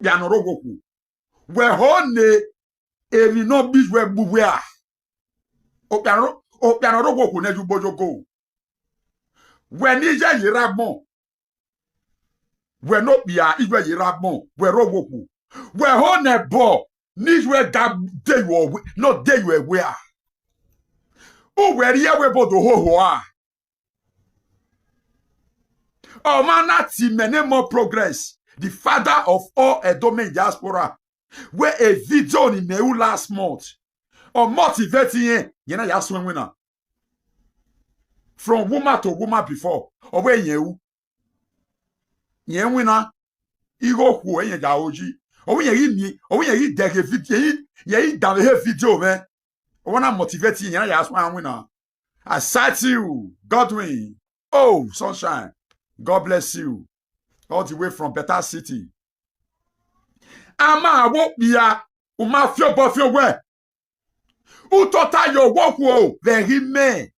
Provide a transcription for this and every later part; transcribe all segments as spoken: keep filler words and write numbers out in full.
okpia nọ rẹ ohwohwo. Wẹ ho ne emwi nọ bi ghwẹ gbu vwẹ-a. Okpia nọ rẹ ohwohwo nẹ ju gbojogo. Wẹ ni jẹ yera gbọn. Wẹ no kpia ijwẹ yera gbọn, wẹ rẹ ohwohwo. Wẹ ho nẹ ẹbọ ni ijwẹ ga de yuọ, nọ de yuẹ ẹwẹ-a. Uwẹ riẹn we bodo hoho-a. Ọmọ na ti mẹ ne mọ Progress, the father of all Edo men diaspora. Wẹ e video ni me ru last month. Ọ motivate yen, yen na ya suẹn wina. From woman to woman before, ọ vwẹ yen ru. Yen wina, igho hwo yen ja oji. Ọ vwẹ yen ri mi, ọ vwẹ yen ri dẹghe video, yen ri, yen ri davwe he video mẹ. Ọ vwọ na motivate yen, yen na ya suẹn wina. I sight you, Godwin. Oh, sunshine. God bless you. All the way from Better City. A ma wo kpia, u ma fiobọ fiovwẹ. Utota yọ ohwohwo vwẹ ẹghi mẹ.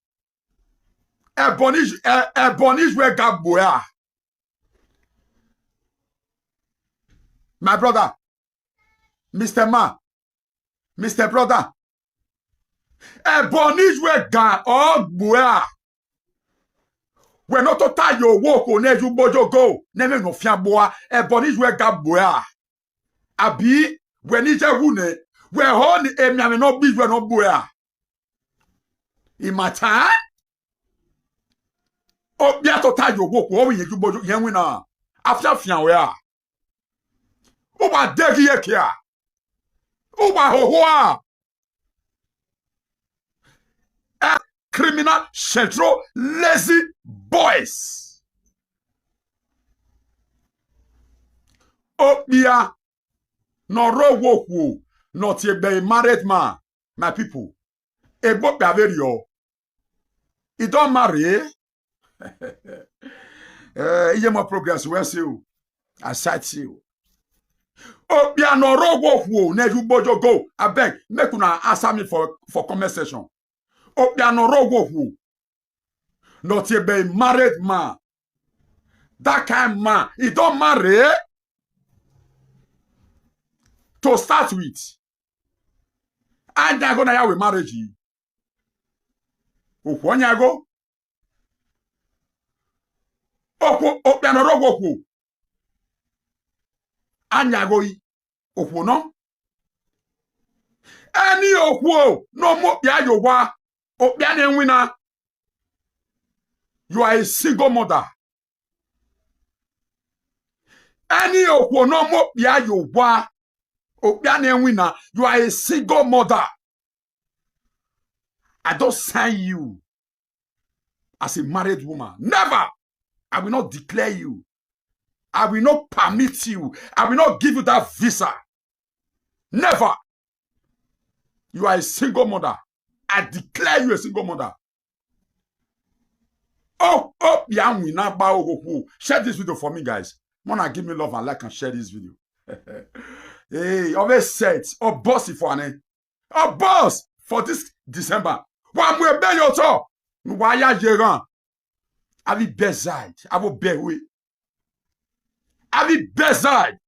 Ẹbọ ni, ẹ-, ẹbọ ni ju ẹga gbo-a. My brother, Mister Man, Mister Brother, ẹbọ ni ju ẹga ọ gbo-a. Wẹ nọ tota yọ ohwohwo nẹ ju gbojogo, nẹ me nọ fian gbo-a, ẹbọ ni ju ẹga gbo-a. Abi wẹ ni jẹ ghwu nẹ, wẹ ho ni emiavwe nọ bi ju ẹ nọ gbo-a. Imata, okpia tota yọ ohwohwo, ọ vwẹ yen ju gbojogo, yen wina, a fian fian wẹ-a. Uwa de ghiyẹ kia. Uwa hoho-a. Eh, criminal, central, lazy boys. Okpia nọ rẹ ohwohwo nọ te egbe married man, my people. Egbe okpia vẹ riọ. He don marry. Eh, iye mọ Progress wẹ se o. I sight you. Okpia nọ rẹ ohwohwo nẹ ju gbojogo. Abeg, make una answer me for, for comment section. Okpia nọ rẹ ohwohwo nọ te egbe married man. That kind man, he don marry. To start with, a yan igho na ya we marriage. Ohwo ọ yan igho. Ohwo, okpia nọ rẹ ohwohwo. A yan igho-i, ohwo nọ. Ẹni ohwo no mu okpia yẹ oghwa, okpia na ewina. You are a single mother. Ẹni ohwo no mu okpia yẹ oghwa, okpia na ewina. You are a single mother. I don't sign you as a married woman. Never. I will not declare you. I will not permit you. I will not give you that visa. Never. You are a single mother. I declare you a single mother. Oh, oh, ya win na ba ohwohwo. Share this video for me, guys. Wanna give me love and like and share this video. Hey, always set. Oh, boss, if one, oh, boss, for this December. Wa mu ebe yotọ. Wa ya yeran. Have you bedside? Have you bedway? Have you bedside?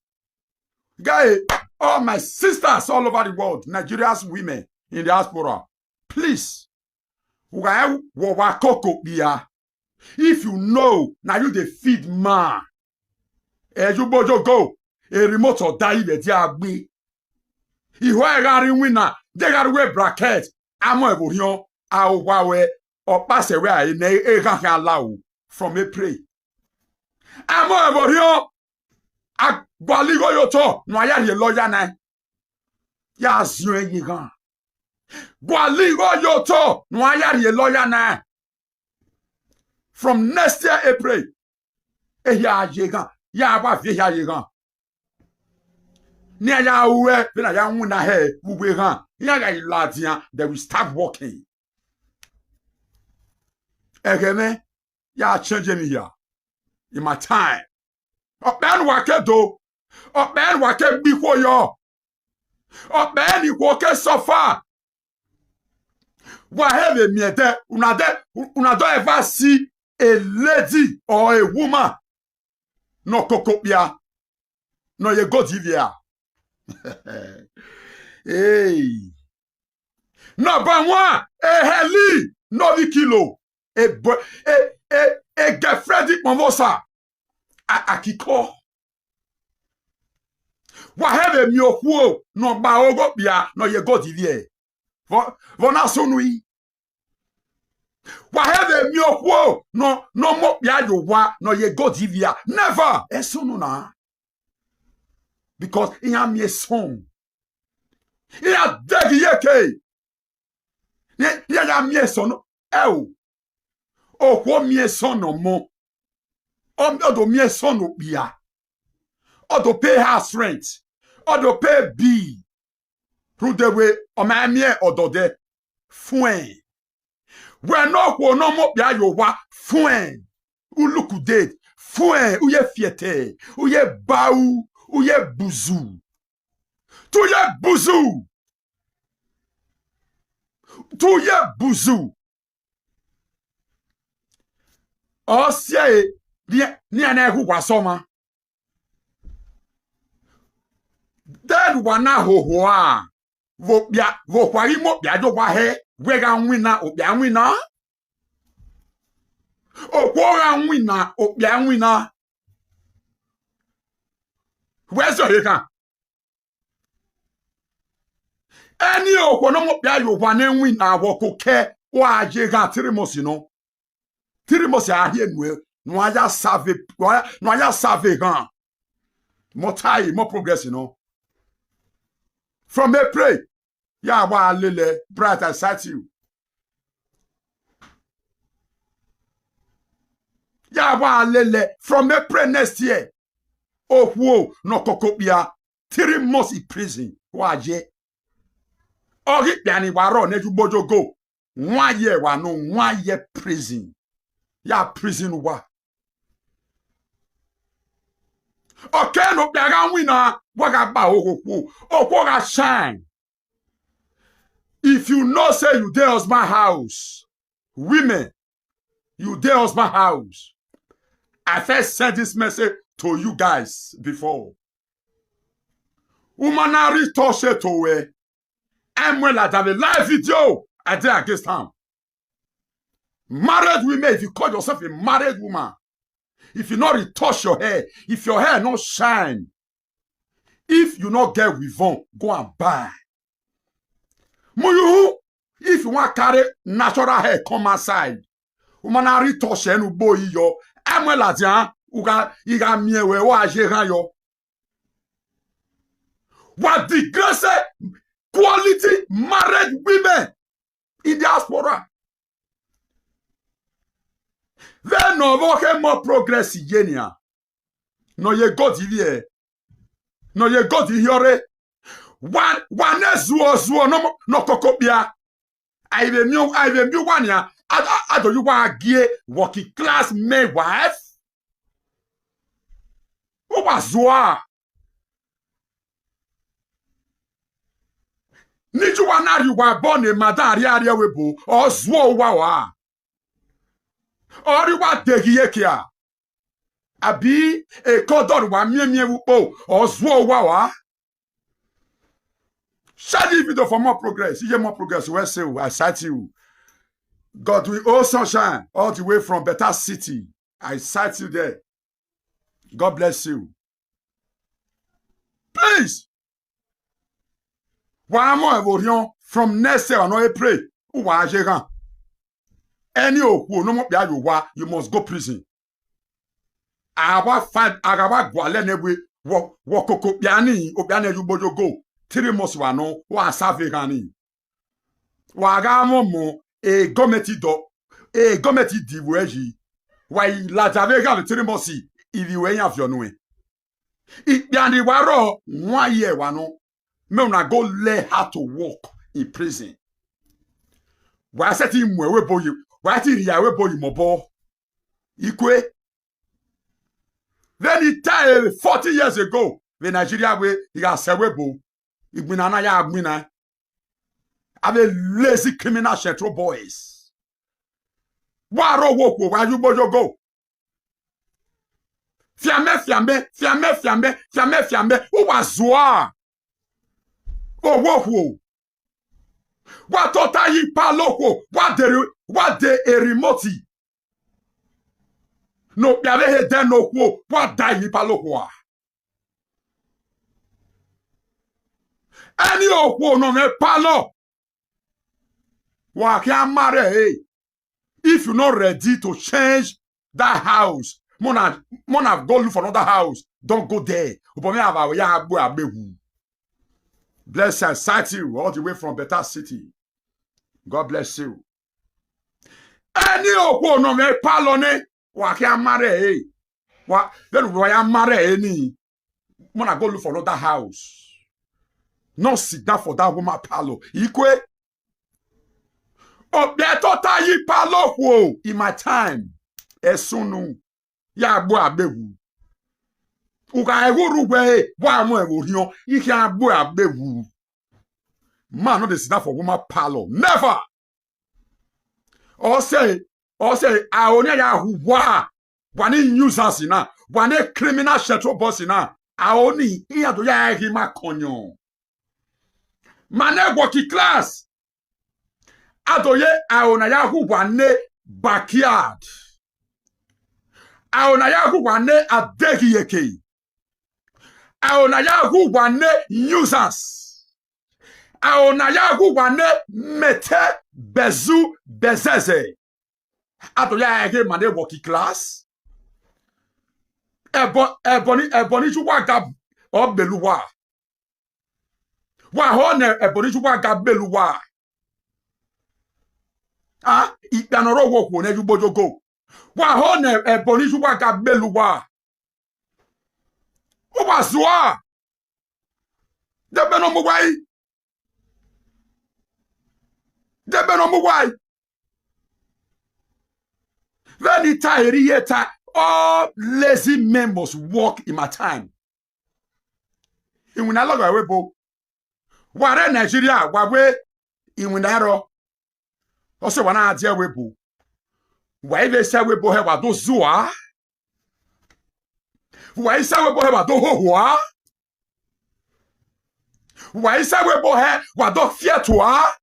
Guy, all my sisters all over the world, Nigeria's women in diaspora, please, why wo wa koko kpia? If you know, now you dey feed man. Eju bojogo, a remote or die, ibe dia gbe. Ihwo ẹgha ri wina, je gha ru we bracket, amo ẹvwo riọn, a oghwa wẹ, ọ kpasẹ wẹ aye nẹ eghan hẹ alao from April. Amo ẹvwo riọn, a gualọ igho yotọ, nu a ya rhie lọya na, ya ziọn ẹyeghan. Gualọ igho yotọ, nu a ya rhie lọya na. From next year April, ehia yeghan, ya ghwa viẹ ehia yeghan. Ni a ya ruẹ, then a ya wina hẹ uvwe ghan. Iyan gha ladian, they will start working. Ẹghẹ mẹ, ya change me here. In my time. Ọkpẹ nu wa ke do. Ọkpẹ nu wa ke gbe ihwo yọ. Ọkpẹ ni ihwo ke suffer. Wa he vwe miẹn dẹ, una dẹ, una don't ever see a lady or a woman nọ koko kpia. nọ ye God ivie a. Ei. Nọba wan, ehẹli, novi kilo, ebo-, e, e, egẹfrẹdi kpọnvwọsa, a, akikọ. Wa hẹ vwe mi ohwo nọ gba oghọ kpia nọ ye God ivie. Vọ, vọ na sunu-i? Wa hẹ vwe mi ohwo nọ, nọ mọ kpia ye oghwa nọ ye God ivie. Never, e sunu na. Because iyan mi eson. Iyan dẹgi ye ke. Iyan, iyan ya mi eson. Ẹ o. Ohwo mi eson ọmọ. Ọ, ọ do mi eson okpia. Ọ do pay house rent. Ọ do pay bill. Rudevwe, ọ ma mie ọdọdẹ. Fuen. Wẹ nọ ohwo nọ mọ kpia ye oghwa. Fuen. Ulukude. Fuen. Uye fiẹtẹ. Uye bau. Uye buzu. Tuye buzu. Tuye buzu. Ọsiẹre, nia, nia na ẹghugha sọma. Then wa na hoho a, vwo kpia, vwo hwa imo kpia jo wa hẹ, we gha wina, okpia wina. Ohwo gha wina, okpia wina. Wẹ zọre ghan. Ẹni ohwo nọ mọ kpia ye oghwa nẹ wina vwọ ko kẹ, wa je ghan three months nọ. Three months a rhie nuẹ, nu a ya save, nu a ya, nu a ya save ghan. Mọ tae, mọ progress nọ. From April, ya wa lele, Bright, I cite you. Ya wa lele, from April next year, ohwo nọ koko kpia, three months in prison, wa je. Ọ ghi kpia ni wa rọ nẹ ju gbojogo. One year wa no, one year prison. Ya prison wa. Ọke no kpia gha wina, wa gha gba ohwo kpo. Ohwo gha shine. If you know say you dey husband house, women, you dey husband house. I first send this message to you guys before. Woman na retouch it to we. I'm well at the live video. I dey against am. Married women, if you call yourself a married woman, if you not retouch your hair, if your hair not shine, if you not get weave on, go and buy. Muyuhu, if you want carry natural hair, come outside. Woman na retouch enu bo iyo. I'm well at ya. Uga, iga mie we wa je han yo. What disgrace quality married women in diaspora. Then no vo ke more progress ye nia. No ye God ivie. No ye God ihiore. One, one zuo zuo no mo-, no koko bia. Aive mi, aive mi wa nia. A, a, a do you wa gie working class men wife. Wo wa zua. Ni ju wa na ri wa bo ne madam ria ria we bo. O zuo wa wa. O ri wa degi ye kia. Abi e ko do wa mie mie wu po. O zuo wa wa. Share the video for more progress. Iye more progress. Well, say, I cite you. Godwin O Sunshine, all the way from Better City. I cite you there. God bless you. Please. Wa mo evo rion from next year, no e pray. U wa je gan. Any ohwo no mo pia you wa, you must go prison. Awa fa, agawa gualẹ nẹ we, wọ, wọ koko kpiani, okpiani ẹyugboyogo, three months wa nọ, wa sa ve ghan ni. Wa gha mọmọ, e gọmẹti dọ, e gọmẹti di vwẹ ji. Wa i lada ve ghan vwẹ three months, ivie wẹ yan viọ nuẹ. Ikpiani wa rọ, one year wa nọ. Me una go learn how to work in prison. Wa se ti mu ẹwe boyi, wa ti ria ẹwe boyi mọbọ. Ikwe. Then he died forty years ago. Vwẹ Nigeria we, igha sẹ we bo. Igbina na ya gbina. Ave lazy criminal central boys. Wa ro wo kwo, wa ju gbojogo. Fiame, fiame, fiame, fiame, fiame, fiame. Uwa zua. Ohwo ohwo. Wa tota yi palo ohwo. Wa de, wa de erimoti. No kpiavwe he de no ohwo. Wa da yi palo ohwo a. Any ohwo no me palo. Wa kia mare e. If you not ready to change that house, mona, mona go look for another house. Don't go there. Ubomi ava ya agbo agbewu. Bless and sight you all the way from Better City. God bless you. Any ohwo no me palo ne, wa kia mare e. Wa, then wa ya mare e ni. Mona go look for another house. No sit down for that woman palo. Ikwe. Okpia tota yi palo ohwo in my time. Esunu. Ya gbo agbewu. Uka eghuru gbe e, wa mo evo rion. Ikhe agbo agbewu. Man no dey sit down for woman palo. Never. Ọ sẹ, ọ sẹ, aoni ya hu wa, wa ni nuisance na, wa ni criminal shetro boss na, aoni iya do ya hima konyo. Ma ne working class, adoye aona ya hu wa ne backyard. Aona ya hu wa ne adeghiyeke. Aona ya hu wa ne nuisance. Aona ya hu wa ne mete bezu bezeze. Ato ya eghe ma ne working class. Ẹbọ, ẹbọ ni, ẹbọ ni ju wa ga ọ belu wa. Wa họ nẹ ẹbọ ni ju wa ga belu wa. A, ikpe anọ rẹ ohwo ohwo nẹ ju gbojogo. Wa họ nẹ ẹbọ ni ju wa ga belu wa. Uwa zua. Debe no mu wai. Debe no mu wai. Veni ta eri ye ta, all lazy men must work in my time. Iwin na lọghọ ẹwe bo. Wa rẹ Nigeria, wa we iwin na ẹrọ. Ọsẹ wa na dia ẹwe bo. Wa ivẹ sẹ ẹwe bo hẹ wa do zua. Wa isẹ ẹwe bo hẹ wa do hoho a. Wa isẹ ẹwe bo hẹ wa do fiẹtu a.